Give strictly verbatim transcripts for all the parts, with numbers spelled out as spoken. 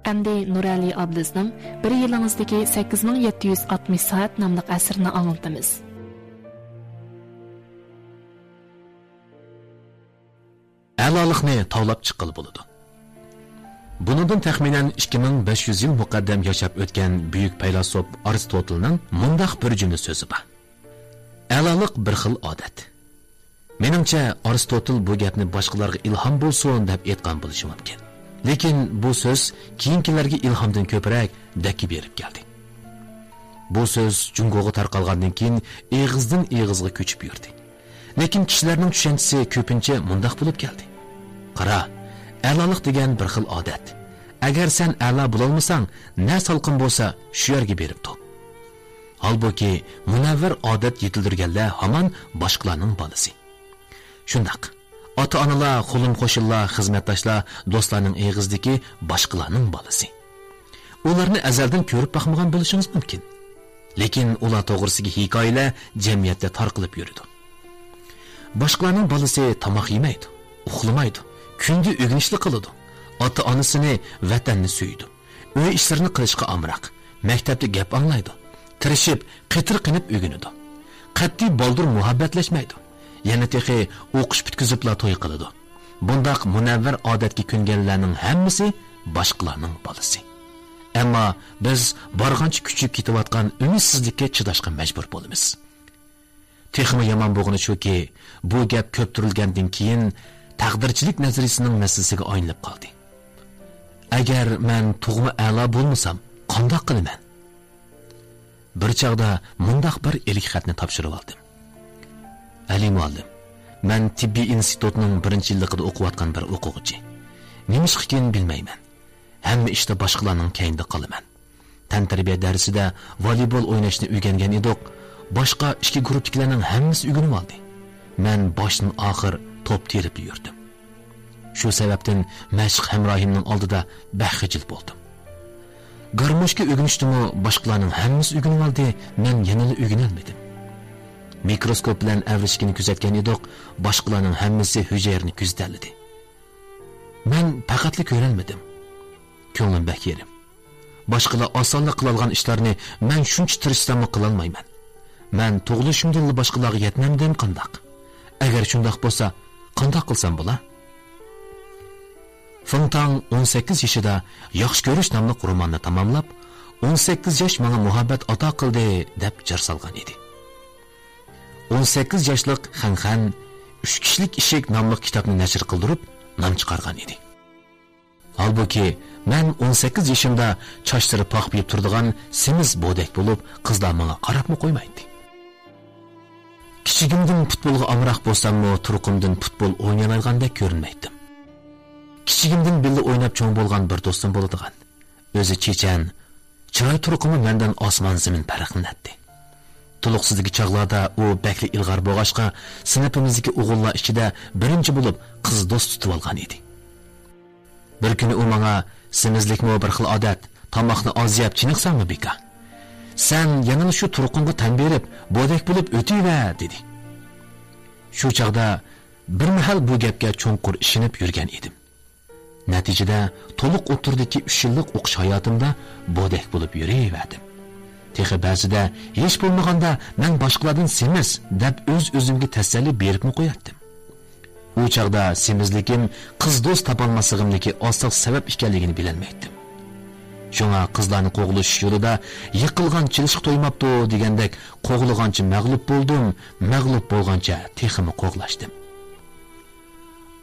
ئەمدى نۇرئەلى ئابلىزنىڭ بىر يىلىڭىزدىكى سەككىز مىڭ يەتتە يۈز ئاتمىش سائەت ناملىق ئەسىرىنى ئاڭلىتىمىز. ئەلالىقنى تاۋلاپ چىققىلى بولىدۇ. بۇنىڭدىن تەخمىنەن ئىككى مىڭ بەش يۈز يىل مۇقەددەم ياشاپ ئۆتكەن بۈيۈك پەيلاسوپ ئارستوتىلنىڭ مۇنداق بىر جۈملە سۆزى بار: «ئەلالىق بىر خىل ئادەت.» مېنىڭچە، ئارستوتىل بۇ گەپنى باشقىلارغا ئىلھام بولسۇن دەپ ئېيتقان بولۇشى مۇمكىن. لېكىن بۇ سۆز كېيىنكىلەرگە ئىلھامدىن كۆپرەك دەككە بېرىپ كەلدى. بۇ سۆز جۇڭگوغا تارقالغاندىن كېيىن ئېغىزدىن ئېغىزغا كۆچۈپ يۈردى. لېكىن كىشىلەرنىڭ چۈشەنچىسى كۆپىنچە مۇنداق بولۇپ كەلدى: «قارا، ئەلالىق دېگەن بىر خىل ئادەت. ئەگەر سەن ئەلا بولالمىساڭ، نە سالقىن بولسا، شۇ يەرگە بېرىپ تۇر.» ھالبۇكى، مۇنەۋۋەر ئادەت يېتىلدۈرگەنلەر ھامان باشقىلارنىڭ بالىسى. شۇنداق، ئاتا-ئانىلار، قولۇم-قوشنىلار، خىزمەتداشلار، دوستلارنىڭ ئېغىزىدىكى باشقىلارنىڭ بالىسى. ئۇلارنى ئەزەلدىن كۆرۈپ باقمىغان بولۇشىڭىز مۇمكىن. لېكىن ئۇلار توغرىسىدىكى ھېكايىلەر جەمئىيەتتە تارقىلىپ يۈرىدۇ. باشقىلارنىڭ بالىسى تاماق يېمەيدۇ، ئۇخلىمايدۇ، كۈندە ئۆگىنىشلا قىلىدۇ، ئاتا-ئانىسىنى، ۋەتەننى سۆيىدۇ، ئۆي ئىشلىرىنى قىلىشقا ئامراق، مەكتەپتە گەپ ئاڭلايدۇ، تىرىشىپ، قېتىرقىنىپ ئۆگىنىدۇ. قەتئىي بالدۇر مۇھەببەتلەشمەيدۇ. يەنە تېخى ئوقۇش پۈتكۈزۈپلا توي قىلىدۇ. بۇنداق مۇنەۋۋەر ئادەتكە كۆنگەنلەرنىڭ ھەممىسى باشقىلارنىڭ بالىسى. ئەمما بىز بارغانچە كۈچىيىپ كېتىۋاتقان ئۈمىدسىزلىككە چىداشقا مەجبۇر بولىمىز. تېخىمۇ يامان بولغىنى شۇكى، بۇ گەپ كۆپتۈرۈلگەندىن كېيىن، تەقدىرچىلىك نەزەرىيىسىنىڭ مەسىلىسىگە ئايلىنىپ قالدى. ئەگەر مەن تۇغما ئەلا بولمىسام، قانداق قىلىمەن؟ بىر چاغدا مۇنداق بىر ئىلىك خەتنى تاپشۇرۇۋالدىم: «ئەلى مۇئەللىم، مەن تېببىي ئىنستىتۇتنىڭ بىرىنچى يىللىقىدا ئوقۇۋاتقان بىر ئوقۇغۇچى. نېمىشقىكىن بىلمەيمەن، ھەممە ئىشتا باشقىلارنىڭ كەينىدە قالىمەن. تەنتەربىيە دەرسىدە ۋالىبول ئويناشنى ئۆگەنگەن ئىدۇق، باشقا ئىككى گۇرۇپتىكىلەرنىڭ ھەممىسى ئۆگىنىۋالدى. مەن باشتىن ئاخىر توپ تېرىپلا يۈردۈم. شۇ سەۋەبتىن مەشىق ھەمراھىمنىڭ ئالدىدا بەك خىجىل بولدۇم. گارموشكا ئۆگىنىشتىمۇ باشقىلارنىڭ ھەممىسى ئۆگىنىۋالدى، مەن يەنىلا ئۆگىنەلمىدىم. مىكروسكوپ بىلەن ئەۋرىشكىنى كۆزەتكەن ئىدۇق، باشقىلارنىڭ ھەممىسى ھۈجەيرىنى كۆزىتەلىدى. مەن پەقەتلا كۆرەلمىدىم. كۆڭلۈم بەك يېرىم. باشقىلار ئاسانلا قىلالىغان ئىشلارنى مەن شۇنچە تىرىشساممۇ قىلالمايمەن. مەن تۇغۇلۇشۇمدىنلا باشقىلارغا يەتمەمدىم قانداق؟ ئەگەر شۇنداق بولسا، قانداق قىلسام بولا؟» فېڭ تاڭ ئون سەككىز يېشىدا ياخشى كۆرۈش ناملىق روماننى تاماملاپ، «ئون سەككىز ياش ماڭا مۇھەببەت ئاتا قىلدى» دەپ جار سالغان ئىدى. ئون سەككىز ياشلىق خەنخەن «ئۈچ كىشىلىك ئىشىك» ناملىق كىتابنى نەشر قىلدۇرۇپ، نام چىقارغان ئىدى. ھالبۇكى، مەن ئون سەككىز يېشىمدا چاچلىرى پاخپىيىپ تۇرىدىغان سېمىز بودەك بولۇپ، قىزلار ماڭا قاراپمۇ قويمايتتى. كىچىكىمدىن پۇتبولغا ئامراق بولساممۇ، تۇرقۇمدىن پۇتبول ئوينىيالايدىغاندەك كۆرۈنمەيتتىم. كىچىكىمدىن بىللە ئويناپ چوڭ بولغان بىر دوستۇم بولىدىغان. ئۆزى چېچەن، چىراي تۇرقىمى مەندىن ئاسمان-زېمىن پەرقلىنەتتى. تولۇقسىزدىكى چاغلاردا ئۇ بەكلا ئىلغار بولغاچقا، سىنىپىمىزدىكى ئوغۇللار ئىچىدە بىرىنچى بولۇپ قىز دوست تۇتۇۋالغان ئىدى. بىر كۈنى ئۇ ماڭا: «سېمىزلىكمۇ بىر خىل ئادەت، تاماقنى ئاز يەپ چېنىقساڭمۇ بىكار. سەن يەنىلا شۇ تۇرقۇڭغا تەن بېرىپ، بودەك بولۇپ ئۆتۈۋەر» دېدى. شۇ چاغدا بىر مەھەل بۇ گەپكە چوڭقۇر ئىشىنىپ يۈرگەن ئىدىم. نەتىجىدە، تولۇق ئوتتۇرىدىكى ئۈچ يىللىق ئوقۇش ھاياتىمدا بودەك بولۇپ يۈرۈۋەردىم. تېخى بەزىدە ھېچ بولمىغاندا مەن باشقىلاردىن سېمىز دەپ ئۆز-ئۆزۈمگە تەسەللى بېرىپمۇ قوياتتىم. ئۇ چاغدا سېمىزلىكىم قىز دوست تاپالماسلىقىمدىكى ئاساسىي سەۋەب ئىكەنلىكىنى بىلەلمەيتتىم. شۇڭا قىزلارنى قوغلىشىش يولىدا «يىقىلغان چېلىشقا تويماپتۇ» دېگەندەك، قوغلىغانچە مەغلۇپ بولدۇم، مەغلۇپ بولغانچە تېخىمۇ قوغلاشتىم.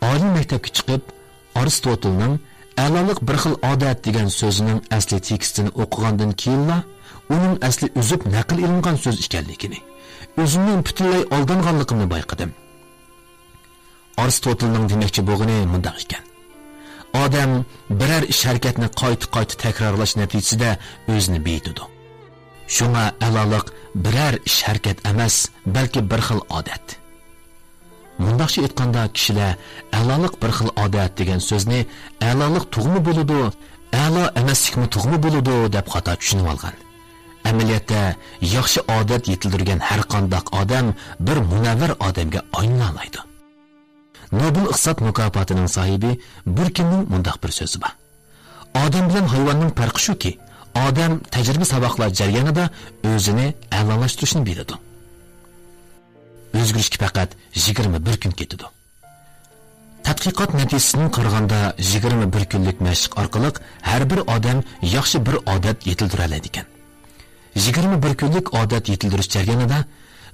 ئالىي مەكتەپكە چىقىپ، ئارستوتىلنىڭ «ئەلالىق بىر خىل ئادەت» دېگەن سۆزىنىڭ ئەسلى تېكىستىنى ئوقۇغاندىن كېيىنلا، ئۇنىڭ ئەسلى ئۈزۈپ نەقىل ئېلىنغان سۆز ئىكەنلىكىنى، ئۆزۈمنىڭ پۈتۈنلەي ئالدانغانلىقىمنى بايقىدىم. ئارستوتىلنىڭ دېمەكچى بولغىنى مۇنداق ئىكەن: ئادەم بىرەر ئىش ھەرىكەتنى قايتا-قايتا تەكرارلاش نەتىجىسىدە ئۆزىنى بېيىتىدۇ. شۇڭا ئەلالىق بىرەر ئىش ھەرىكەت ئەمەس، بەلكى بىر خىل ئادەت. مۇنداقچە ئېيتقاندا، كىشىلەر «ئەلالىق بىر خىل ئادەت» دېگەن سۆزنى «ئەلالىق تۇغما بولىدۇ، ئەلا ئەمەسلىكمۇ تۇغما بولىدۇ» دەپ خاتا چۈشىنىۋالغان. ئەمەلىيەتتە، ياخشى ئادەت يېتىلدۈرگەن ھەرقانداق ئادەم بىر مۇنەۋۋەر ئادەمگە ئايلىنالايدۇ. نوبېل ئىقتىساد مۇكاپاتىنىڭ ساھىبى بۇركىننىڭ مۇنداق بىر سۆزى بار: ئادەم بىلەن ھايۋاننىڭ پەرقى شۇكى، ئادەم تەجرىبە ساۋاقلار جەريانىدا ئۆزىنى ئەلالاشتۇرۇشنى بىلىدۇ. ئۆزگىرىشكە پەقەت يىگىرمە بىر كۈن كېتىدۇ. تەتقىقات نەتىجىسىدىن قارىغاندا، يىگىرمە بىر كۈنلۈك مەشىق ئارقىلىق ھەر بىر ئادەم ياخشى بىر ئادەت يېتىلدۈرەلەيدىكەن. يىگىرمە بىر كۈنلۈك ئادەت يېتىلدۈرۈش جەريانىدا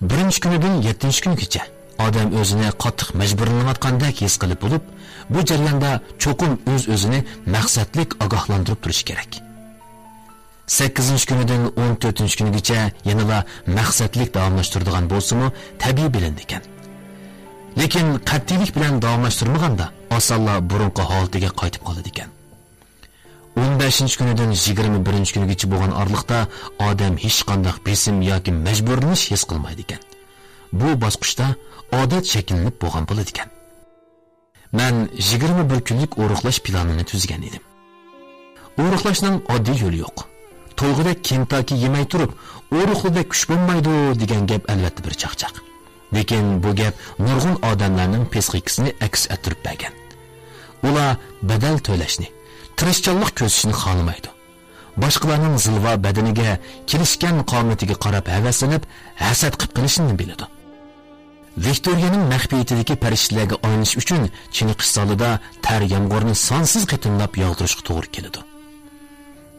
بىرىنچى كۈنىدىن يەتتىنچى كۈنىگىچە ئادەم ئۆزىنى قاتتىق مەجبۇرلىنىۋاتقاندەك ھېس قىلىپ بولۇپ، بۇ جەرياندا چوقۇم ئۆز-ئۆزىنى مەقسەتلىك ئاگاھلاندۇرۇپ تۇرۇشى كېرەك. سەككىزىنچى كۈنىدىن ئون تۆتىنچى كۈنىگىچە يەنىلا مەقسەتلىك داۋاملاشتۇرىدىغان بولسىمۇ تەبىئىي بىلىنىدىكەن. لېكىن قەتئىيلىك بىلەن داۋاملاشتۇرمىغاندا ئاسانلا بۇرۇنقى ھالىتىگە قايتىپ قالىدىكەن. ئون بەشىنچى كۈنىدىن يىگىرمە بىرىنچى كۈنىگىچە بولغان ئارىلىقتا ئادەم ھېچقانداق بېسىم ياكى مەجبۇرلىنىش ھېس قىلمايدىكەن. بۇ باسقۇچتا ئادەت شەكىللىنىپ بولغان بولىدىكەن. مەن يىگىرمە بىر كۈنلۈك ئورۇقلاش پىلانىنى تۈزگەن ئىدىم. ئورۇقلاشنىڭ ئاددىي يولى يوق. تويغۇدەك كېنتاكى يېمەي تۇرۇپ، ئورۇقلىدەك كۈچ بولمايدۇ دېگەن گەپ ئەلۋەتتە بىر چاقچاق. لېكىن بۇ گەپ نۇرغۇن ئادەملەرنىڭ پسىخىكىسىنى ئەكس ئەتتۈرۈپ بەرگەن. ئۇلار بەدەل تۆلەشنى، تىرىشچانلىق كۆرسىتىشنى خالىمايدۇ. باشقىلارنىڭ زىلۋا بەدىنىگە، كېلىشكەن قامىتىگە قاراپ ھەۋەسلىنىپ، ھەسەت قىلىپ قېلىشنى بىلىدۇ. ۋىكتورىيەنىڭ مەخپىيىتىدىكى پەرىشتىلەرگە ئايلىنىش ئۈچۈن چېنىقىش زالىدا تەر يامغۇرنى سانسىز قېتىملاپ ياغدۇرۇشقا توغرا كېلىدۇ.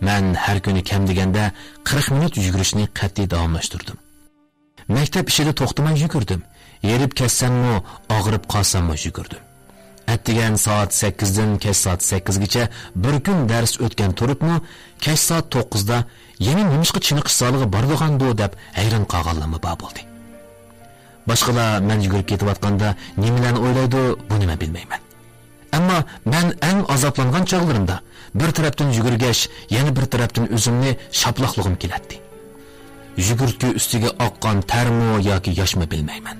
مەن ھەر كۈنى كەم دېگەندە قىرىق مىنۇت يۈگۈرۈشنى قەتئىي داۋاملاشتۇردۇم. مەكتەپ ئىچىدە توختىماي يۈگۈردۈم. ھېرىپ كەتسەممۇ، ئاغرىپ قالساممۇ يۈگۈردۈم. ئەتىگەن سائەت سەككىزدىن كەچ سائەت سەككىزگىچە بىر كۈن دەرس ئۆتكەن تۇرۇپمۇ، كەچ سائەت توققۇزدا يەنە نېمىشقا چېنىقىش زالىغا بارىدىغاندۇ دەپ ھەيران قالغانلارمۇ بار بولدى. باشقىلار مەن يۈگۈرۈپ كېتىۋاتقاندا نېمىلەرنى ئويلايدۇ، بۇنى مەن بىلمەيمەن. ئەمما مەن ئەڭ ئازابلانغان چاغلىرىمدا بىر تەرەپتىن يۈگۈرگەچ، يەنە بىر تەرەپتىن ئۆزۈمنى شاپىلاقلىغۇم كېلەتتى. يۈگۈرتكۈ ئۈستىگە ئاققان تەرمۇ ياكى ياشمۇ بىلمەيمەن.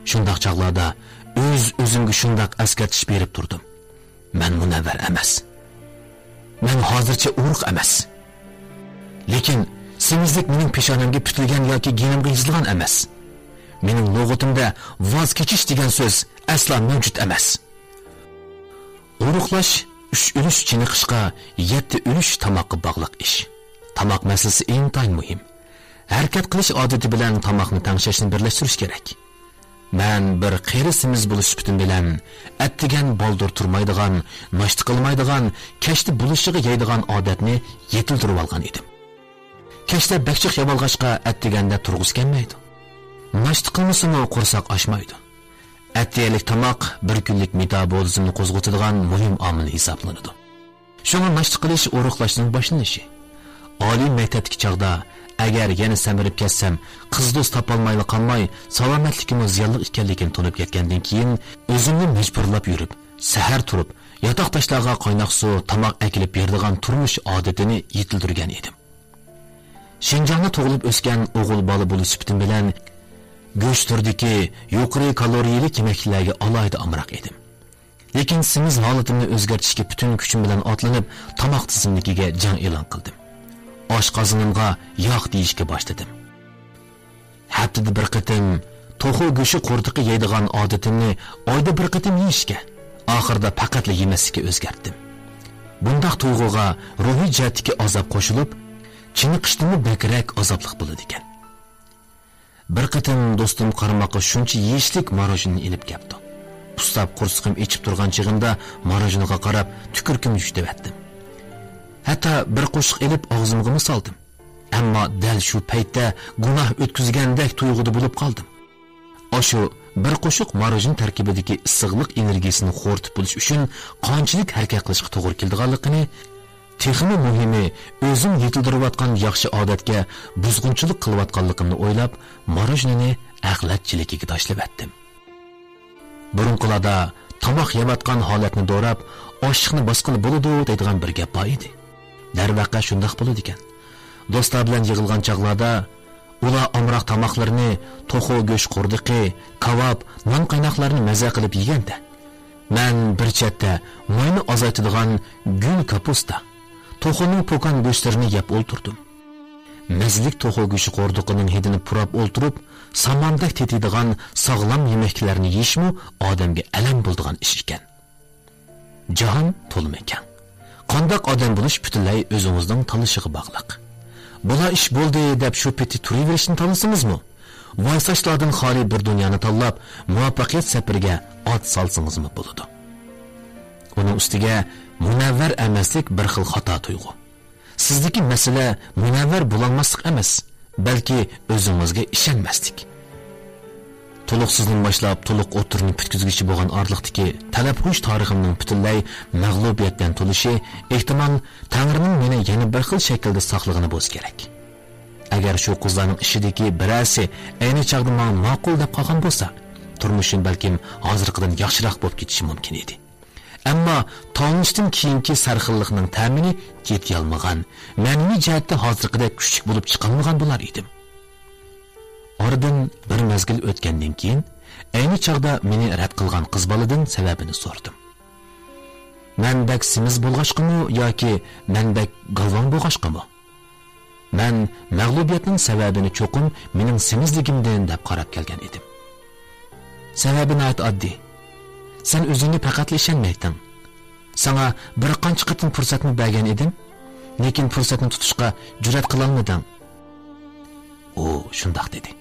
شۇنداق چاغلاردا ئۆز-ئۆزۈمگە شۇنداق ئەسكەرتىش بېرىپ تۇردۇم. مەن مۇنەۋۋەر ئەمەس. مەن ھازىرچە ئورۇق ئەمەس. لېكىن سېمىزلىك مېنىڭ پېشانەمگە پۈتۈلگەن ياكى گېنىمغا يېزىلغان ئەمەس. مېنىڭ لۇغىتىمدە ۋاز كېچىش دېگەن سۆز ئەسلا مەۋجۇت ئەمەس. ئورۇقلاش ئۈچ ئۈلۈش چېنىقىشقا يەتتە ئۈلۈش تاماققا باغلىق ئىش. تاماق مەسىلىسى ئىنتايىن مۇھىم. ھەرىكەت قىلىش ئادىتى بىلەن تاماقنى تەڭشەشنى بىرلەشتۈرۈش كېرەك. مەن بىر قېرى سېمىز بولۇش سۈپىتىم بىلەن ئەتىگەن بالدۇر تۇرمايدىغان، ناشتا قىلمايدىغان، كەچتە بولۇشىغا يەيدىغان ئادەتنى يېتىلدۈرۈۋالغان ئىدىم. كەچتە بەك جىق يەۋالغاچقا ئەتىگەندە تۇرغۇسى كەلمەيدۇ. ناشتا قىلمىسىمۇ قورساق ئاچمايدۇ. ئەتىگەنلىك تاماق بىر كۈنلۈك مېتابولىزمنى قوزغىتىدىغان مۇھىم ئامىل ھېسابلىنىدۇ. شۇڭا ناشتا قىلىش ئورۇقلاشنىڭ باشلىنىشى. ئالىي مەكتەپتىكى چاغدا، ئەگەر يەنە سەمرىپ كەتسەم، قىز دوست تاپالمايلا قالماي، سالامەتلىكىممۇ زىيانلىق ئىكەنلىكىنى تونۇپ يەتكەندىن كېيىن، ئۆزۈمنى مەجبۇرلاپ يۈرۈپ، سەھەر تۇرۇپ، ياتاقداشلارغا قايناق سۇ، تاماق ئەكېلىپ بېرىدىغان تۇرمۇش ئادىتىنى يېتىلدۈرگەن ئىدىم. شىنجاڭدا تۇغۇلۇپ ئۆسكەن ئوغۇل بالا بولۇش سۈپىتىم بىلەن، گۆش تۈرىدىكى يۇقىرى كالورىيەلىك يېمەكلىكلەرگە ئالاھىدە ئامراق ئىدىم. لېكىن سېمىز ھالىتىمنى ئۆزگەرتىشكە پۈتۈن كۈچۈم بىلەن ئاتلىنىپ، تاماق تىزىملىكىگە جەڭ ئېلان قىلدىم. ئاشقازىنىمغا ياق دېيىشكە باشلىدىم. ھەپتىدە بىر قېتىم توخۇ گۆشى قوردىقى يەيدىغان ئادىتىمنى ئايدا بىر قېتىم يېيىشكە، ئاخىرىدا پەقەتلا يېمەسلىككە ئۆزگەرتتىم. بۇنداق تۇيغۇغا روھىي جەھەتتىكى ئازاب قوشۇلۇپ، چېنىقىشتىنمۇ بەكرەك ئازابلىق بولىدىكەن. بىر قېتىم دوستۇم قارىماققا شۇنچە يېيىشلىك ماروژنىنى ئېلىپ كەپتۇ. ئۇستاپ قورسىقىم ئېچىپ تۇرغان چېغىمدا ماروژنىغا قاراپ تۈكۈرۈكۈمنى يۇتۇۋەتتىم. ھەتتا بىر قوشۇق ئېلىپ ئاغزىمغىمۇ سالدىم. ئەمما دەل شۇ پەيتتە گۇناھ ئۆتكۈزگەندەك تۇيغۇدا بولۇپ قالدىم. ئاشۇ بىر قوشۇق ماروژنا تەركىبىدىكى ئىسسىقلىق ئېنېرگىيىسىنى خورىتىپ بولۇش ئۈچۈن قانچىلىك ھەرىكەت قىلىشقا توغرا كېلىدىغانلىقىنى، تېخىمۇ مۇھىمى، ئۆزۈم يېتىلدۈرۈۋاتقان ياخشى ئادەتكە بۇزغۇنچىلىق قىلىۋاتقانلىقىمنى ئويلاپ، ماروژنىنى ئەخلەت چېلىكىگە تاشلىۋەتتىم. بۇرۇنقىلاردا تاماق يەۋاتقان ھالەتنى دوراپ، ئاشلىقنى باسقىلى بولىدۇ دەيدىغان بىر گەپ بار ئىدى. دەرۋەقە شۇنداق بولىدىكەن. دوستلار بىلەن يىغىلغان چاغلاردا ئۇلار ئامراق تاماقلىرىنى توخۇ گۆش قوردىقى، كاۋاپ، نان قايناقلارنى مەزە قىلىپ يېگەندە، مەن بىر چەتتە ماينى ئازايتىدىغان گۈل كاپۇستا، توخۇنىڭ پوكان گۆشلىرىنى يەپ ئولتۇردۇم. مەززىلىك توخۇ گۆشى قوردۇقىنىڭ ھىدىنى پۇراپ ئولتۇرۇپ، ساماندەك تېتىيدىغان ساغلام يېمەكلەرنى يېيىشمۇ ئادەمگە ئەلەم بولىدىغان ئىش ئىكەن. جاھان تولىمۇ كەڭ. قانداق ئادەم بولۇش پۈتۈنلەي ئۆزىڭىزنىڭ تاللىشىغا باغلىق. بولا ئىش بولدى دەپ شۇ پېتى تۇرۇۋېرىشنى تاللىسىڭىزمۇ، ۋايساشلاردىن خالىي بىر دۇنيانى تاللاپ، مۇۋەپپەقىيەت سەپىرىگە ئات سالسىڭىزمۇ بولىدۇ. ئۇنىڭ ئۈستىگە مۇنەۋۋەر ئەمەسلىك بىر خىل خاتا تۇيغۇ. سىزدىكى مەسىلە مۇنەۋۋەر بولالماسلىق ئەمەس، بەلكى ئۆزىڭىزگە ئىشەنمەسلىك. تولۇقسىزدىن باشلاپ تولۇق ئوتتۇرىنى پۈتكۈزگۈچى بولغان ئارىلىقتىكى تەلەپھۇش تارىخىمنىڭ پۈتۈنلەي مەغلۇبىيەتتىن تولۇشى، ئېھتىمال، تەڭرىنىڭ مېنى يەنە بىر خىل شەكىلدە ساقلىغىنى بولسا كېرەك. ئەگەر شۇ قىزلارنىڭ ئىچىدىكى بىرەرسى ئەينى چاغدا ماڭا ماقۇل دەپ قالغان بولسا، تۇرمۇشۇم بەلكىم ھازىرقىدىن ياخشىراق بولۇپ كېتىشى مۇمكىن ئىدى. ئەمما تونۇشتىن كېيىنكى سەرخىللىقنىڭ تەمىنى تېتىيالمىغان، مەنىۋى جەھەتتە ھازىرقىدەك كۈچلۈك بولۇپ چىقالمىغان بولار ئىدىم. ئارىدىن بىر مەزگىل ئۆتكەندىن كېيىن، ئەينى چاغدا مېنى رەت قىلغان قىز بالىدىن سەۋەبىنى سورىدىم. مەن بەك سېمىز بولغاچقىمۇ ياكى مەن بەك گالۋاڭ بولغاچقىمۇ؟ مەن مەغلۇبىيەتنىڭ سەۋەبىنى چوقۇم مېنىڭ سېمىزلىكىمدىن دەپ قاراپ كەلگەن ئىدىم. سەۋەبى ناھايىتى ئاددىي. سەن ئۆزۈڭگە پەقەتلا ئىشەنمەيتتىڭ. ساڭا بىر قانچە قېتىم پۇرسەتمۇ بەرگەن ئىدىم، لېكىن پۇرسەتنى تۇتۇشقا جۈرئەت قىلالمىدىڭ. ئۇ شۇنداق دېدى.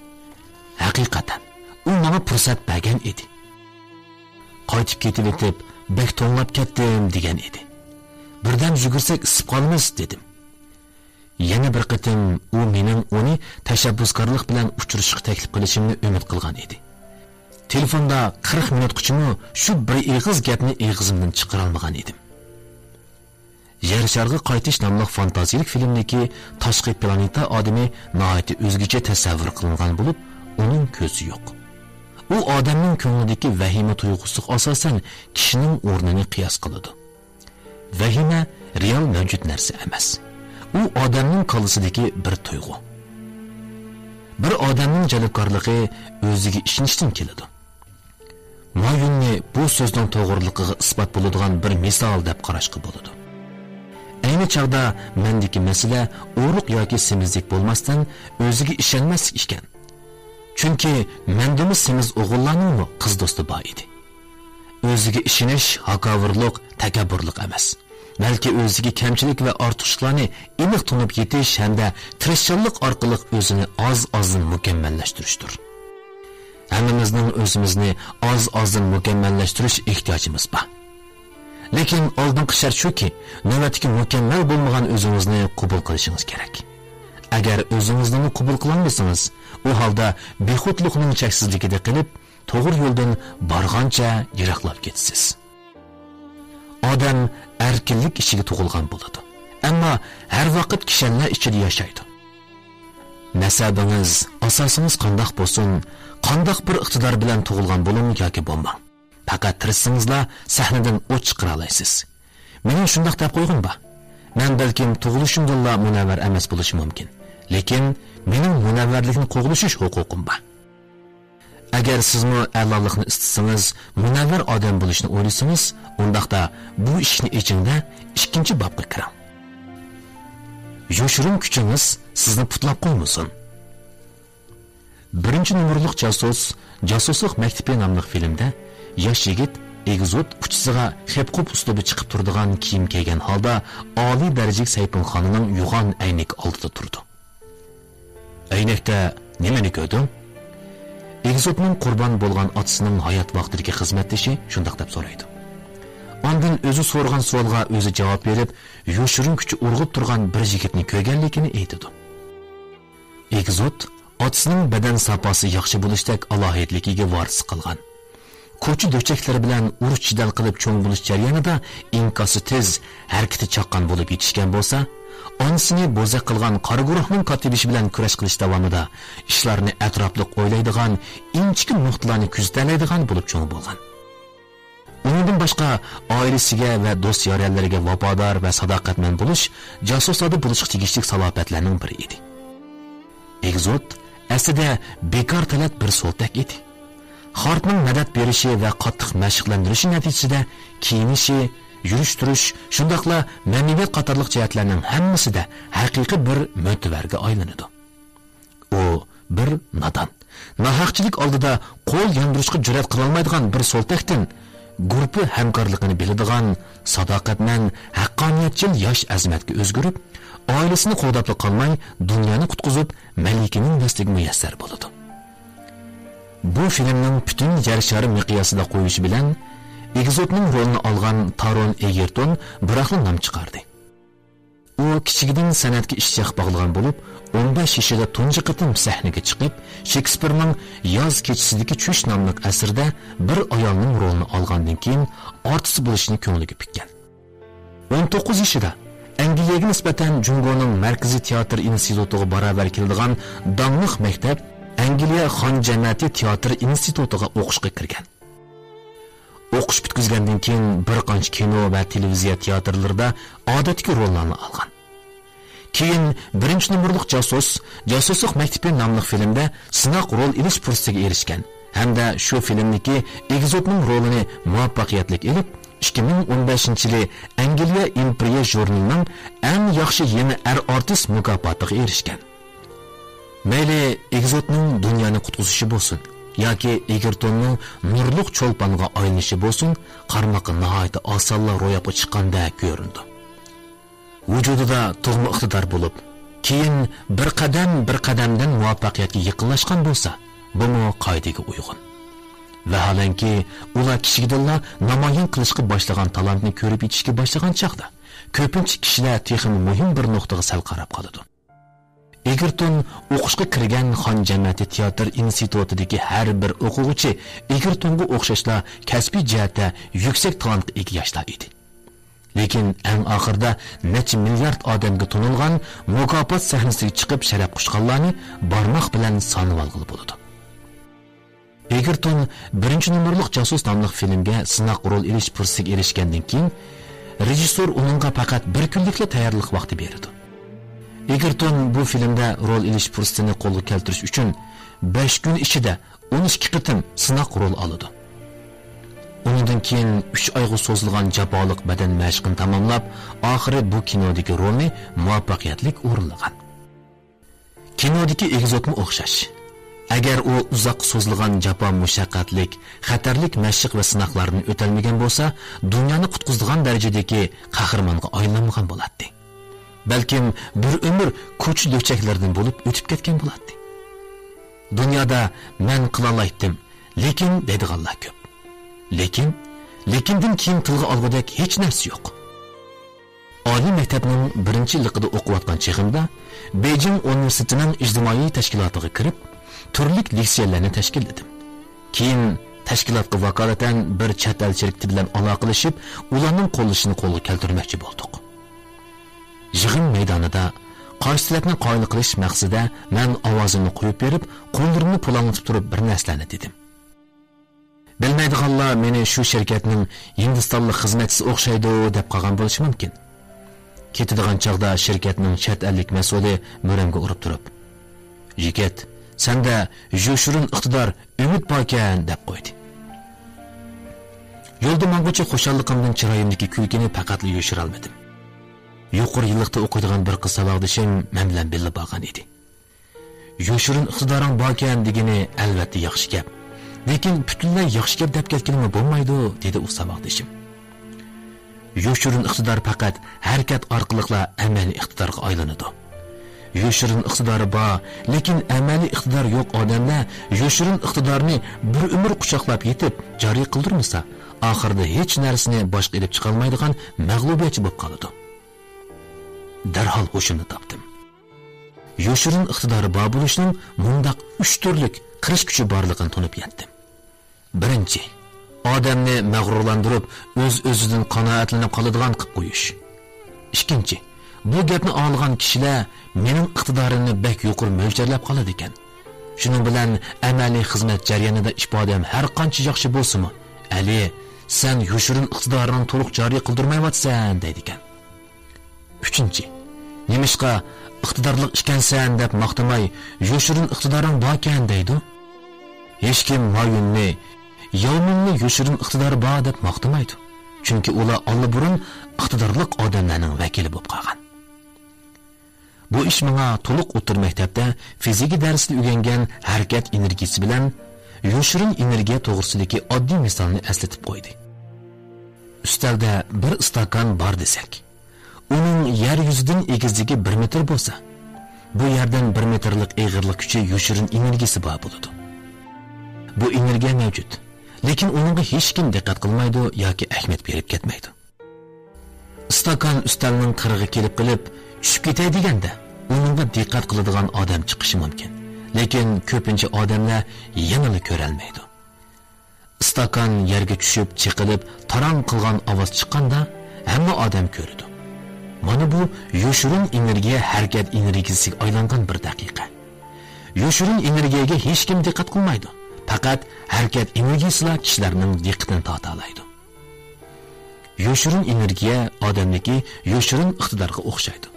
ھەقىقەتەن، ئۇ ماڭا پۇرسەت بەرگەن ئىدى. قايتىپ كېتىۋېتىپ، بەك توڭلاپ كەتتىم دېگەن ئىدى. بىردەم يۈگۈرسەك ئىسسىپ قالىمىز دېدىم. يەنە بىر قېتىم ئۇ مېنىڭ ئۇنى تەشەببۇسكارلىق بىلەن ئۇچرىشىشقا تەكلىپ قىلىشىمنى ئۈمىد قىلغان ئىدى. تېلېفوندا قىرىق مىنۇتقىچىمۇ شۇ بىر ئېغىز گەپنى ئېغىزىمدىن چىقىرالمىغان ئىدىم. يەر شارىغا قايتىش ناملىق فانتازىيىلىك فىلىمدىكى تاشقى پلانېتا ئادىمى ناھايىتى ئۆزگىچە تەسەۋۋۇر قىلىنغان بولۇپ، ئۇنىڭ كۆزى يوق. ئۇ ئادەمنىڭ كۆڭلىدىكى ۋەھىمە تۇيغۇسىغا ئاساسەن كىشىنىڭ ئورنىنى قىياس قىلىدۇ. ۋەھىمە رېئال مەۋجۇت نەرسە ئەمەس. ئۇ ئادەمنىڭ كاللىسىدىكى بىر تۇيغۇ. بىر ئادەمنىڭ جەلپكارلىقى ئۆزىگە ئىشىنىشتىن كېلىدۇ. مايوننى بۇ سۆزنىڭ توغرىلىقىغا ئىسپات بولىدىغان بىر مىسال دەپ قاراشقا بولىدۇ. ئەينى چاغدا مەندىكى مەسىلە ئورۇق ياكى سېمىزلىك بولماستىن، ئۆزىگە ئىشەنمەسلىك ئىكەن. چۈنكى مەندىمۇ سېمىز ئوغۇللارنىڭمۇ قىز دوستى بار ئىدى. ئۆزىگە ئىشىنىش ھاكاۋۇرلۇق، تەكەببۇرلۇق ئەمەس، بەلكى ئۆزىدىكى كەمچىلىك ۋە ئارتۇقچىلىقلارنى ئېنىق تونۇپ يېتىش ھەمدە تىرىشچانلىق ئارقىلىق ئۆزىنى ئاز-ئازدىن مۇكەممەللەشتۈرۈشتۇر. ھەممىمىزنىڭ ئۆزىمىزنى ئاز-ئازدىن مۇكەممەللەشتۈرۈش ئېھتىياجىمىز بار. لېكىن ئالدىنقى شەرت شۇكى، نۆۋەتتىكى مۇكەممەل بولمىغان ئۆزىڭىزنى قوبۇل قىلىشىڭىز كېرەك. ئەگەر ئۆزىڭىزنىمۇ قوبۇل قىلالمىسىڭىز، ئۇ ھالدا بىخۇدلۇقنىڭ چەكسىزلىكىدە قېلىپ، توغرا يولدىن بارغانچە يىراقلاپ كېتىسىز. ئادەم ئەركىنلىك ئىچىگە تۇغۇلغان بولىدۇ. ئەمما ھەر ۋاقىت كىشەنلەر ئىچىدە ياشايدۇ. نەسەبىڭىز، ئاساسىڭىز قانداق بولسۇن، قانداق بىر ئىقتىدار بىلەن تۇغۇلغان بولۇڭ ياكى بولماڭ، پەقەت تىرىشسىڭىزلا سەھنىدىن ئوت چىقىرالايسىز. مېنىڭ شۇنداق دەپ قويغۇم بار. مەن بەلكىم تۇغۇلۇشۇمدىنلا مۇنەۋۋەر ئەمەس بولۇشۇم مۇمكىن، لېكىن مېنىڭ مۇنەۋۋەرلىكنى قوغلىشىش ھوقۇقۇم بار. ئەگەر سىزمۇ ئەلالىقنى ئىستىسىڭىز، مۇنەۋۋەر ئادەم بولۇشنى ئويلىسىڭىز، ئۇنداقتا بۇ ئىشىكنى ئېچىڭ-دە، ئىككىنچى بابقا كىرىڭ. يوشۇرۇن كۈچىڭىز سىزنى پۇتلاپ قويمىسۇن. بىرىنچى نومۇرلۇق جاسۇس، جاسۇسلۇق مەكتىپى ناملىق فىلىمدە ياش يىگىت ئېگزوت ئۇچىسىغا خېپقوپ ئۇسلۇبى چىقىپ تۇرىدىغان كىيىم كىيگەن ھالدا ئالىي دەرىجىلىك سەيپۇنخانىنىڭ يوغان ئەينىكى ئالدىدا تۇرىدۇ. ئەينەكتە نېمىنى كۆردۈڭ؟ ئېگزوتنىڭ قۇربان بولغان ئاتىسىنىڭ ھايات ۋاقتىدىكى خىزمەتدىشى شۇنداق دەپ سورايدۇ. ئاندىن ئۆزى سورىغان سوئالغا ئۆزى جاۋاب بېرىپ، يوشۇرۇن كۈچى ئۇرغۇپ تۇرغان بىر يىگىتنى كۆرگەنلىكىنى ئېيتىدۇ. ئېگزوت ئاتىسىنىڭ بەدەن ساپاسى ياخشى بولۇشتەك ئالاھىدىلىكىگە ۋارىس قالغان. كوچا-دۆچەكلىرى بىلەن ئۇرۇش-جېدەل قىلىپ چوڭ بولۇش جەريانىدا ئىنكاسى تېز، ھەرىكىتى چاققان بولۇپ يېتىشكەن بولسا، ئانىسىنى بوزەك قىلغان قارا گۇرۇھنىڭ كاتتىبېشى بىلەن كۈرەش قىلىش داۋامىدا ئىشلارنى ئەتراپلىق ئويلايدىغان، ئىنچىكە نۇقتىلارنى كۆزىتەلەيدىغان بولۇپ چوڭ بولغان. ئۇنىڭدىن باشقا، ئائىلىسىگە ۋە دوست-يارەنلىرىگە ۋاپادار ۋە ساداقەتمەن بولۇش جاسۇسلاردا بولۇشقا تېگىشلىك سالاپەتلەرنىڭ بىرى ئىدى. ئېگزوت ئەسلىدە بىكار تەلەت بىر سولتەك ئىدى. خارتنىڭ مەدەت بېرىشى ۋە قاتتىق مەشىقلەندۈرۈشى نەتىجىسىدە كىيىنىشى، يۈرۈش-تۇرۇش، شۇنداقلا مەنىۋىيەت قاتارلىق جەھەتلەرنىڭ ھەممىسىدە ھەقىقىي بىر مۆتىۋەرگە ئايلىنىدۇ. ئۇ بىر نادان، ناھەقچىلىك ئالدىدا قول ياندۇرۇشقا جۈرئەت قىلالمايدىغان بىر سولتەكتىن گۇرۇپپا ھەمكارلىقىنى بىلىدىغان، ساداقەتمەن، ھەققانىيەتچىل ياش ئەزىمەتكە ئۆزگىرىپ، ئائىلىسىنى قوغداپلا قالماي، دۇنيانى قۇتقۇزۇپ، مەلىكىنىڭ دەستىگە مۇيەسسەر بولىدۇ. بۇ فىلىمنىڭ پۈتۈن يەر شارى مىقياسىدا قويۇشى بىلەن، ئېگزوتنىڭ رولىنى ئالغان تارون ئېگېرتون بىراقلا نام چىقاردى. ئۇ كىچىكىدىن سەنئەتكە ئىشتىياق باغلىغان بولۇپ، ئون بەش يېشىدا تۇنجى قېتىم سەھنىگە چىقىپ، شېكسپىرنىڭ ياز كېچىسىدىكى چۈش ناملىق ئەسىرىدە بىر ئايالنىڭ رولىنى ئالغاندىن كېيىن، ئارتىس بولۇشنى كۆڭلىگە پۈككەن. ئون توققۇز يېشىدا ئەنگلىيەگە نىسبەتەن جۇڭگونىڭ مەركىزىي تىياتىر ئىنستىتۇتىغا باراۋەر كېلىدىغان داڭلىق مەكتەپ ئەنگلىيە خان جەمەتى تىياتىر ئىنستىتۇتىغا ئوقۇشقا كىرگەن. ئوقۇش پۈتكۈزگەندىن كېيىن، بىر قانچە كىنو ۋە تېلېۋىزىيە تىياتىرلىرىدا ئادەتتىكى روللارنى ئالغان. كېيىن بىرىنچى نومۇرلۇق جاسۇس، جاسۇسلۇق مەكتىپى ناملىق فىلىمدە سىناق رول ئېلىش پۇرسىتىگە ئېرىشكەن ھەمدە شۇ فىلىمدىكى ئېگزوتنىڭ رولىنى مۇۋەپپەقىيەتلىك ئېلىپ، ئىككى مىڭ ئون بەشىنچى يىلى ئەنگلىيە ئىمپېرىيە ژۇرنىلىنىڭ ئەڭ ياخشى يېڭى ئەر ئارتىس مۇكاپاتىغا ئېرىشكەن. مەيلى ئېگزوتنىڭ دۇنيانى قۇتقۇزۇشى بولسۇن ياكى ئېگېرتوننىڭ نۇرلۇق چولپانغا ئايلىنىشى بولسۇن، قارىماققا ناھايىتى ئاسانلا روياپقا چىققاندەك كۆرۈنىدۇ. ۋۇجۇدىدا تۇغما ئىقتىدار بولۇپ، كېيىن بىر قەدەم بىر قەدەمدىن مۇۋەپپەقىيەتكە يېقىنلاشقان بولسا، بۇمۇ قائىدىگە ئۇيغۇن. ۋەھالەنكى، ئۇلار كىچىكىدىنلا نامايان قىلىشقا باشلىغان تالانتنى كۆرۈپ يېتىشكە باشلىغان چاغدا، كۆپىنچە كىشىلەر تېخىمۇ مۇھىم بىر نۇقتىغا سەل قاراپ قالىدۇ. ئېگېرتون ئوقۇشقا كىرگەن خان جەمەتى تىياتىر ئىنستىتۇتىدىكى ھەر بىر ئوقۇغۇچى ئېگېرتونغا ئوخشاشلا كەسپىي جەھەتتە يۈكسەك تالانتقا ئىگە ياشلار ئىدى. لېكىن ئەڭ ئاخىرىدا نەچچە مىليارد ئادەمگە تونۇلغان مۇكاپات سەھنىسىگە چىقىپ شەرەپ قۇچقانلارنى بارماق بىلەن سانىۋالغىلى بولىدۇ. ئېگېرتون بىرىنچى نومۇرلۇق جاسۇس ناملىق فىلىمگە سىناق رول ئېلىش پۇرسىتىگە ئېرىشكەندىن كېيىن، رېژىسسور ئۇنىڭغا پەقەت بىر كۈنلۈكلا تەييارلىق ۋاقتى بېرىدۇ. ئېگېرتون بۇ فىلىمدە رول ئېلىش پۇرسىتىنى قولغا كەلتۈرۈش ئۈچۈن بەش كۈن ئىچىدە ئون ئىككى قېتىم سىناق رول ئالىدۇ. ئۇنىڭدىن كېيىن ئۈچ ئايغا سوزۇلغان جاپالىق بەدەن مەشقىنى تاماملاپ، ئاخىرى بۇ كىنودىكى رولنى مۇۋەپپەقىيەتلىك ئورۇنلىغان. كىنودىكى ئېگزوتمۇ ئوخشاش. ئەگەر ئۇ ئۇزاققا سوزۇلغان جاپا مۇشەققەتلىك، خەتەرلىك مەشىق ۋە سىناقلاردىن ئۆتەلمىگەن بولسا، دۇنيانى قۇتقۇزىدىغان دەرىجىدىكى قەھرىمانغا ئايلانمىغان بولاتتى. بەلكىم بىر ئۆمۈر كوچا لۆچەكلىرىدىن بولۇپ ئۆتۈپ كەتكەن بولاتتى. دۇنيادا مەن قىلالايتتىم، لېكىن دەيدىغانلار كۆپ. لېكىن، لېكىندىن كېيىن تىلغا ئالغۇدەك ھېچ نەرسە يوق. ئالىي مەكتەپنىڭ بىرىنچى يىللىقىدا ئوقۇۋاتقان چېغىمدا، بېيجىڭ ئۇنىۋېرسىتېتىنىڭ ئىجتىمائىي تەشكىلاتىغا كىرىپ، تۈرلۈك لېكسىيەلەرنى تەشكىللىدىم. كېيىن تەشكىلاتقا ۋاكالىتەن بىر چەت ئەل شىركىتى بىلەن ئالاقىلىشىپ، ئۇلارنىڭ قوللىشىنى قولغا كەلتۈرمەكچى بولدۇق. يىغىن مەيدانىدا قارشى تەرەپنى قايىل قىلىش مەقسىتىدە مەن ئاۋازىمنى قويۇپ بېرىپ، قوللىرىمنى پۇلاڭلىتىپ تۇرۇپ بىر نەرسىلەرنى دېدىم. بىلمەيدىغانلار مېنى شۇ شىركەتنىڭ ھىندىستانلىق خىزمەتچىسى ئوخشايدۇ دەپ قالغان بولۇشى مۇمكىن. كېتىدىغان چاغدا شىركەتنىڭ چەت ئەللىك مەسئۇلى مۈرەمگە ئۇرۇپ تۇرۇپ، «يىگىت، سەندە يوشۇرۇن ئىقتىدار، ئۈمىد باركەن» دەپ قويدى. يولدا ماڭغۇچە خۇشاللىقىمدىن چىرايىمدىكى كۈلكىنى پەقەتلا يوشۇرالمىدىم. يۇقىرى يىللىقتا ئوقۇيدىغان بىر قىز ساۋاقدىشىم مەن بىلەن بىللە بارغان ئىدى. «يوشۇرۇن ئىقتىدارىڭ باركەن» دېگىنى ئەلۋەتتە ياخشى گەپ. لېكىن پۈتۈنلەي ياخشى گەپ دەپ كەتكىلىمۇ بولمايدۇ، دېدى ئۇ ساۋاقدىشىم. يوشۇرۇن ئىقتىدار پەقەت ھەرىكەت ئارقىلىقلا ئەمەلىي ئىقتىدارغا ئايلىنىدۇ. يوشۇرۇن ئىقتىدارى بار، لېكىن ئەمەلىي ئىقتىدارى يوق ئادەملەر يوشۇرۇن ئىقتىدارنى بىر ئۆمۈر قۇچاقلاپ يېتىپ، جارى قىلدۇرمىسا، ئاخىرىدا ھېچ نەرسىنى باشقا ئېلىپ چىقالمايدىغان مەغلۇبىيەتچى بولۇپ قالىدۇ. دەرھال ھوشۇمنى تاپتىم. يوشۇرۇن ئىقتىدارى بار بولۇشنىڭ مۇنداق ئۈچ تۈرلۈك قىرىش كۈچى بارلىقىنى تونۇپ يەتتىم. بىرىنچى، ئادەمنى مەغرۇرلاندۇرۇپ، ئۆز-ئۆزىدىن قانائەتلىنىپ قالىدىغان قىلىپ قويۇش. ئىككىنچى، بۇ گەپنى ئاڭلىغان كىشىلەر مېنىڭ ئىقتىدارىمنى بەك يۇقىرى مۆلچەرلەپ قالىدىكەن. شۇنىڭ بىلەن ئەمەلىي خىزمەت جەريانىدا ئىپادەم ھەر قانچە ياخشى بولسىمۇ، «ئەلى، سەن يوشۇرۇن ئىقتىدارىڭنى تولۇق جارى قىلدۇرمايۋاتىسەن» دەيدىكەن. ئۈچىنچى، نېمىشقا ئىقتىدارلىق ئىكەنسەن دەپ ماختىماي، يوشۇرۇن ئىقتىدارىڭ باركەن دەيدۇ؟ ھېچكىم مايۈننى، ياۋمىننى يوشۇرۇن ئىقتىدارى بار دەپ ماختىمايدۇ. چۈنكى ئۇلار ئاللىبۇرۇن ئىقتىدارلىق ئادەملەرنىڭ ۋەكىلى بولۇپ قالغان. بۇ ئىش ماڭا تولۇق ئوتتۇرا مەكتەپتە فىزىكا دەرسىدە ئۆگەنگەن ھەرىكەت ئېنېرگىيىسى بىلەن يوشۇرۇن ئېنېرگىيە توغرىسىدىكى ئاددىي مىسالنى ئەسلىتىپ قويدى. ئۈستەلدە بىر ئىستاكان بار دېسەك، ئۇنىڭ يەر يۈزىدىن ئېگىزلىكى بىر مېتىر بولسا، بۇ يەردىن بىر مېتىرلىق ئېغىرلىق كۈچى يوشۇرۇن ئېنېرگىيىسى بار بولىدۇ. بۇ ئېنېرگىيە مەۋجۇت، لېكىن ئۇنىڭغا ھېچكىم دىققەت قىلمايدۇ ياكى ئەھمىيەت بېرىپ كەتمەيدۇ. ئىستاكان ئۈستەلنىڭ قىرىغا كېلىپ قېلىپ، چۈشۈپ كېتەي دېگەندە، ئۇنىڭغا دىققەت قىلىدىغان ئادەم چىقىشى مۇمكىن. لېكىن كۆپىنچە ئادەملەر يەنىلا كۆرەلمەيدۇ. ئىستاكان يەرگە چۈشۈپ، چېقىلىپ، تاراڭ قىلغان ئاۋاز چىققاندا، ھەممە ئادەم كۆرىدۇ. مانا بۇ يوشۇرۇن ئېنېرگىيە ھەرىكەت ئېنېرگىيەسىگە ئايلانغان بىر دەقىقە. يوشۇرۇن ئېنېرگىيەگە ھېچكىم دىققەت قىلمايدۇ. پەقەت ھەرىكەت ئېنېرگىيەسىلا كىشىلەرنىڭ دىققىتىنى تارتالايدۇ. يوشۇرۇن ئېنېرگىيە ئادەمدىكى يوشۇرۇن ئىقتىدارغا ئوخشايدۇ.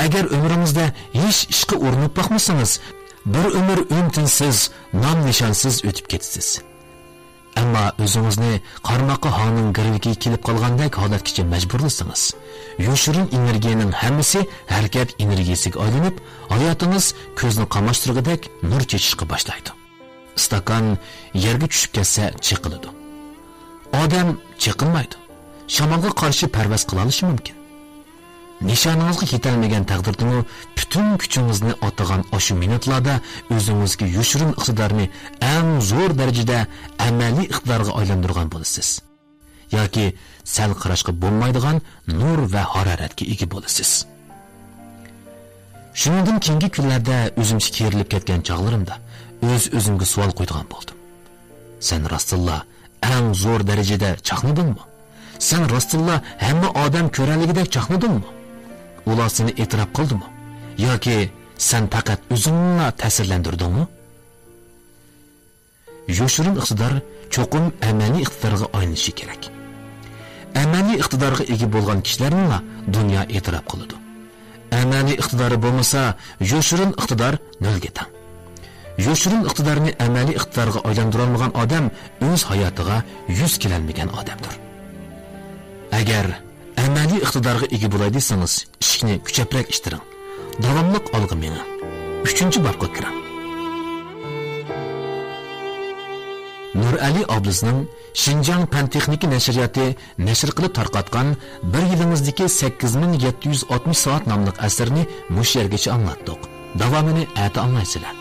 ئەگەر ئۆمرىڭىزدە ھېچ ئىشقا ئۇرۇنۇپ باقمىسىڭىز، بىر ئۆمۈر ئۈن-تىنسىز، نام-نىشانسىز ئۆتۈپ كېتىسىز. ئەمما ئۆزىڭىزنى قارماققا ھاڭنىڭ گىرۋىكىگە كېلىپ قالغاندەك ھالەتكىچە مەجبۇرلىسىڭىز، يوشۇرۇن ئېنېرگىيەنىڭ ھەممىسى ھەرىكەت ئېنېرگىيەسىگە ئايلىنىپ، ھاياتىڭىز كۆزنى قاماشتۇرغۇدەك نۇر چېچىشقا باشلايدۇ. ئىستاكان يەرگە چۈشۈپ كەتسە چېقىلىدۇ. ئادەم چېقىلمايدۇ. شامالغا قارشى پەرۋاز قىلالىشى مۇمكىن. نىشانىڭىزغا يېتەلمىگەن تەقدىردىمۇ، پۈتۈن كۈچىڭىزنى ئاتىغان ئاشۇ مىنۇتلاردا ئۆزىڭىزگە يوشۇرۇن ئىقتىدارنى ئەڭ زور دەرىجىدە ئەمەلىي ئىقتىدارغا ئايلاندۇرغان بولىسىز. ياكى سەل قاراشقا بولمايدىغان نۇر ۋە ھارارەتكە ئىگە بولىسىز. شۇنىڭدىن كېيىنكى كۈنلەردە ئۆزۈمچە كېرىلىپ كەتكەن چاغلىرىمدا ئۆز-ئۆزۈمگە سوئال قويىدىغان بولدۇم. سەن راستتىنلا ئەڭ زور دەرىجىدە چاقنىدىڭمۇ؟ سەن راستتىنلا ھەممە ئادەم كۆرەلىگىدەك چاقنىدىڭمۇ؟ ئۇلار سېنى ئېتىراپ قىلدىمۇ؟ ياكى سەن پەقەت ئۆزۈڭنىلا تەسىرلەندۈردۈڭمۇ؟ يوشۇرۇن ئىقتىدار چوقۇم ئەمەلىي ئىقتىدارغا ئايلىنىشى كېرەك. ئەمەلىي ئىقتىدارغا ئىگە بولغان كىشىلەرنىلا دۇنيا ئېتىراپ قىلىدۇ. ئەمەلىي ئىقتىدارى بولمىسا، يوشۇرۇن ئىقتىدار نۆلگە تەڭ. يوشۇرۇن ئىقتىدارنى ئەمەلىي ئىقتىدارغا ئايلاندۇرالمىغان ئادەم ئۆز ھاياتىغا يۈز كېلەلمىگەن ئادەمدۇر. ئەگەر ئەمەلىي ئىقتىدارغا ئىگە بولاي دېسىڭىز، ئىشىكنى كۈچەپرەك ئىتتىرىڭ. داۋاملىق ئالغا مېڭىڭ. ئۈچىنچى بابقا كىرىڭ. نۇرئەلى ئابلىزنىڭ شىنجاڭ پەن تېخنىكا نەشرىياتى نەشر قىلىپ تارقاتقان بىر يىلىڭىزدىكى سەككىز مىڭ يەتتە يۈز ئاتمىش سائەت ناملىق ئەسىرىنى مۇشۇ يەرگىچە ئاڭلاتتۇق. داۋامىنى ئەتە ئاڭلايسىلەر.